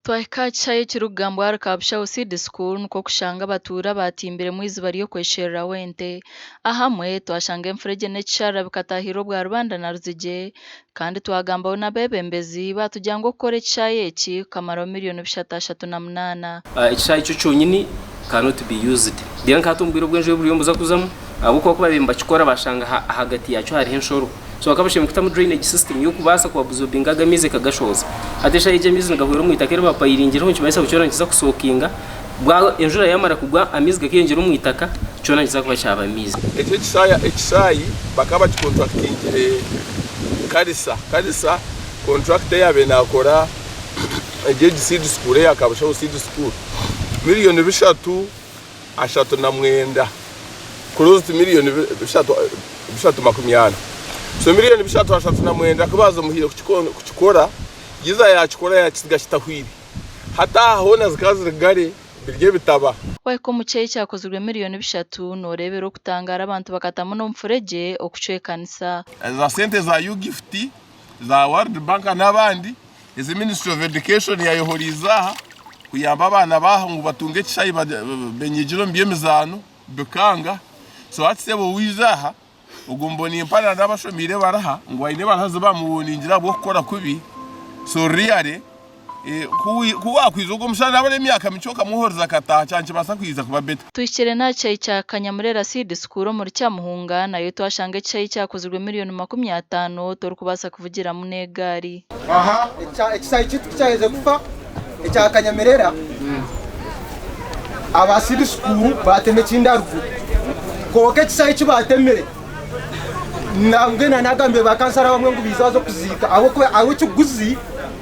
Twahika aha kishaayi ekirikugambwa ahari Kabushaho Seed School nikwo kushanga abatuura baatimbiremu eiziba ry'okweshereraho ente. Ahamwe, twashanga enfuregye n'ekisharara bikataahirira obwa Rubanda na Ruzigye kandi twagambaho n'abeebembezi baatugira ngu okukora ekishaayi eki kukamaraho miriyoni 338. Ekishaayi kyo kyonyini cannot be used. Reero nka hati omu bwire obw'enjura buriyo nibuza kuzamu ahabw'okuba ku baabaire nibakikora baashanga ahagati yaakyo hariho enshoro. So bakaba bashemereire kutamu drainage system y'okubaasa ku absorbinga ago amaizi ekagashohoza. Hati eshaaha egi amaizi nigahwera omu itaka eri bapayiringireho nikimanyisa ngu kyona nikiza kusoakinga, bwa enjura yaamara kugwa amaizi gakeyongyera omu itaka kyona nikiza kuba kyaba amaizi. Eki ekishaaya ekishaayi bakaba bakikontrakitingire Karisa. Karisa contractor eyaabaire naakora egi egi seed school eya Kabushaho seed school miriyoni bishatu 39 close to miriyoni 340 so miriyoni 339 ku baazimuhaire kukikora Giza yaakikora yaakitsiga kitahwire hati aha hoona zikaba ziri gare biri ebitaba. Wahika omu kyeyi ekyakozirwe miriyoni bishatu nooreebera okutangaara abantu bakatamu n'omufuregye okucwekanisa. Za sente za UGIFT, za World Bank n'abandi ezi Ministry of Education yayohoriize aha kuyamba abaana baaha ngu batunge ekishayi benyigire omu by'emizaano bikanga. So hati sebo waija aha ogwo Mbonimpala na n'abashomiire ebaraha ngu aine ebaraha ezi bamuwoningire ahabw'okukora kubi so really ku wakwija ogwo omushaija naaba ari emyaka mikye okamwohoreza akataaha kyaba nikibaasa kwija kuba better. Tuhikire n'aha kishaayi kya Kanyamurera Seed School omuri Kyamuhunga nayo twashanga ekishaayi kyakozirwe miriyoni 50 torikubaasa kuvugiramu n'egaari. Ekisaayi kyaitu kukyaherize kufa ekya Kanyamirera, aba Seed School baatema ekindi aharuguru. Kwonka ekisaayi eki baatemire nambwenu nagambire ba kansara abamwe ngu baije baze kuziika ahabw'okuba hariho ekiguzi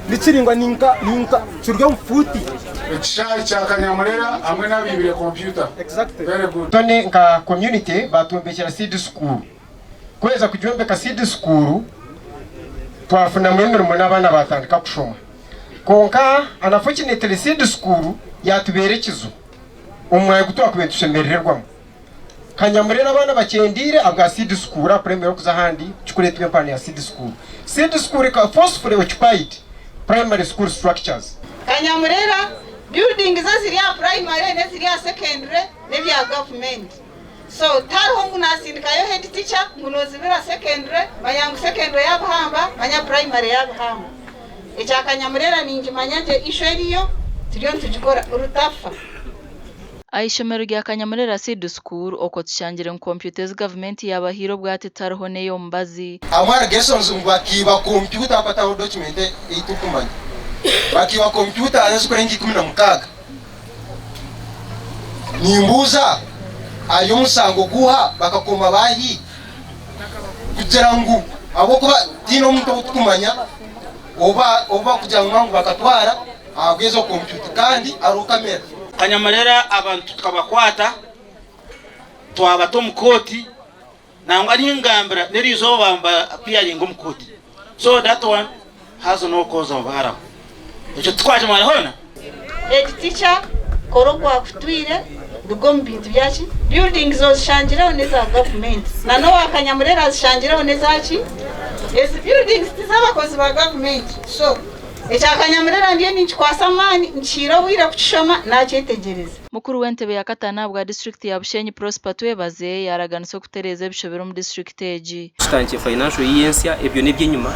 nikiringwa ninka ninka kiri omu fuuti. Ekishaayi kya Kanyamurera hamwe n'abaibire kompyuta. Exactly. Very good. Tony nka community batwombekyera seed school. Kuheza kugyombeka seed school twafunamu emirimo n'abaana batandika kushoma. Kwonka unfortunately seed school yatubeera ekizu omu mwanya ogu twakubaire nitushemerererwamu. Kanyamurera abaana bakyendeire ahabwa seed school ahakuremererwa kuza ahandi kikureetwa empano ya seed school. Seed school eka forcefully occupied primary school structures. Kanyamurera buildings eziri aha primary n'eziri aha secondary n'ebya gavumenti. So tihariho ngu nasindikayo head teacher ngu nozibira secondary manya ngu secondary yabihamba manya primary yabihamba. Ekya Kanyamurera ningimanya gye issue eriyo turiyo nitugikora rutafa. Aha ishomero rya Kanyamurera Seed School okwo tushangire ngu kompyuta ezi gavumenti yaabahaire obwati tihariho n'ey'omubazi. Hamwe allegations ngu bakiiba kompyuta ahakuba tihariho document ei turikumanya. Bakiiba kompyuta ezirikurenga 16. Nimbuuza, ari omusango guuha bakakoma baahi? Kugira ngu ahabw'okuba tihaine omuntu ou turikumanya obu barikugira ngu bakatwara ahabw'ezo kompyuta kandi hariho kamera. Kanyamurera abantu tukabakwata twabata omu kooti nangwa ningambira n'erizooba baba appearinga omu kooti so that one has no cause of alarm ekyo tikwakimara hoona. Head teacher kora okwakutwire ruga omu bintu byaki buildings ozishangireho neza government na nowa Kanyamurera azishangireho nezaki ezi buildings tizabakozi ba government so ekya Kanyamurera ndiyo ninkikwasa amaani nkihaire obwire kukishoma nakyetegyereza. Mukuru w'entebe ya kataano ahabwa disiturikiti ya Bushenyi Prosper Twebaze yaaraganisa okutereeza ebishobire omu disiturikiti egi. Tutandikye financial year ensya ebyo n'eby'enyima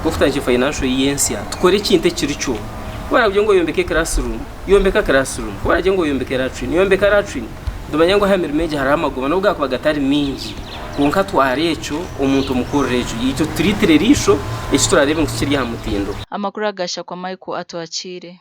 kwokutandikye financial year ensya tukore ekintu ekiri kyo ku baragire ngu oyombeke classroom yombeka classroom ku baragire ngu oyombeke latrine yombeka latrine nitumanya ngu aha mirimo egi hariho amagoba n'obu gaakuba gatari maingi kwonka twara ekyo omuntu omukorere ekyo itwe turiitire eriisho eki turareebe ngu tikiri aha mutindo. Amakuru aga Shakwa Michael Atwakiire.